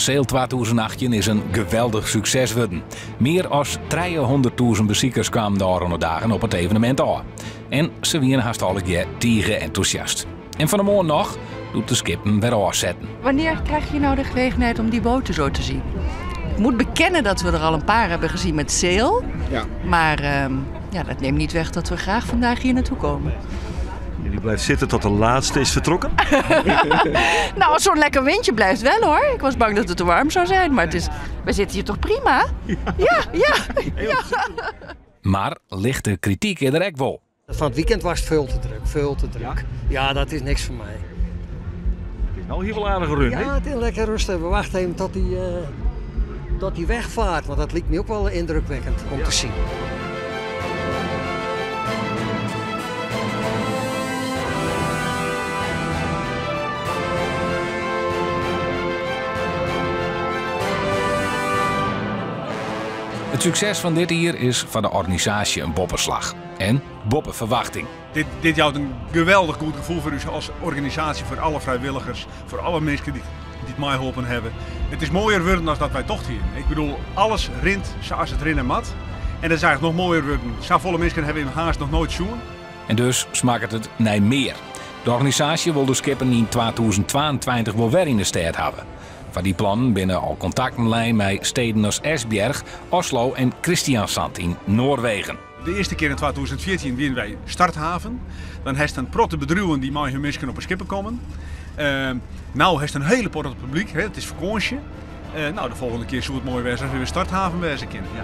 Sail 2018 is in geweldich sukses wurden. Mear as 300.000 besikers kamen de ôfrûne dagen op it evenemint ôf. En se wiene hast allegear tige entûsjast. En fan 'e moarn noch, doe't de skippen wer ôfsetten. Wannear krijg je nou de gelegenheid om die boten zo te zien? Ik moet bekennen dat we er al een paar hebben gezien met Sail. Ja. Maar ja, dat neemt niet weg dat we graag vandaag hier naartoe komen. Jullie blijft zitten tot de laatste is vertrokken? Nou, zo'n lekker windje blijft wel hoor. Ik was bang dat het te warm zou zijn, maar we zitten hier toch prima? Ja, ja, ja. Maar lichte krityk is der ek wol. Fan it weekend was it veel te druk, veel te druk. Ja? Ja, dat is niks foar my. It is no hiel aardich run, hè? Ja, it is lekker rêstich. We wachtsje even tot dy wegfeart, want dat liket my ek wol yndrukwekkend om te sjen. It sukses fan dit jier is foar de organisaasje in boppeslach. En boppe ferwachting. Dit jout in geweldich goed gefoel foar ús as organisaasje, foar alle frijwilligers, foar alle minsken dy't meiholpen hawwe. It is moaier wurden as dat wy tocht hiene. Alles rint sa as it rinne moat. En dat is eigentlik noch moaier wurden. Safolle minsken hawwe we hast noch noait sjoen. En dus smakket it nei mear. De organisaasje wol de skippen yn 2022 wol wer yn de stêd hawwe. Foar dy plannen binne al kontakten lein mei steden as Esbjerg, Oslo en Kristiansand yn Noarwegen. De earste kear yn 2014 wiene wy starthaven. Dan hast in protte bedriuwen dy't mei hun minsken op 'e skippen komme. No hast in hiele protte publyk, hè, it is fakânsje. De folgjende kear soe it moai wêze as we wer starthaven wêze kinne. Ja.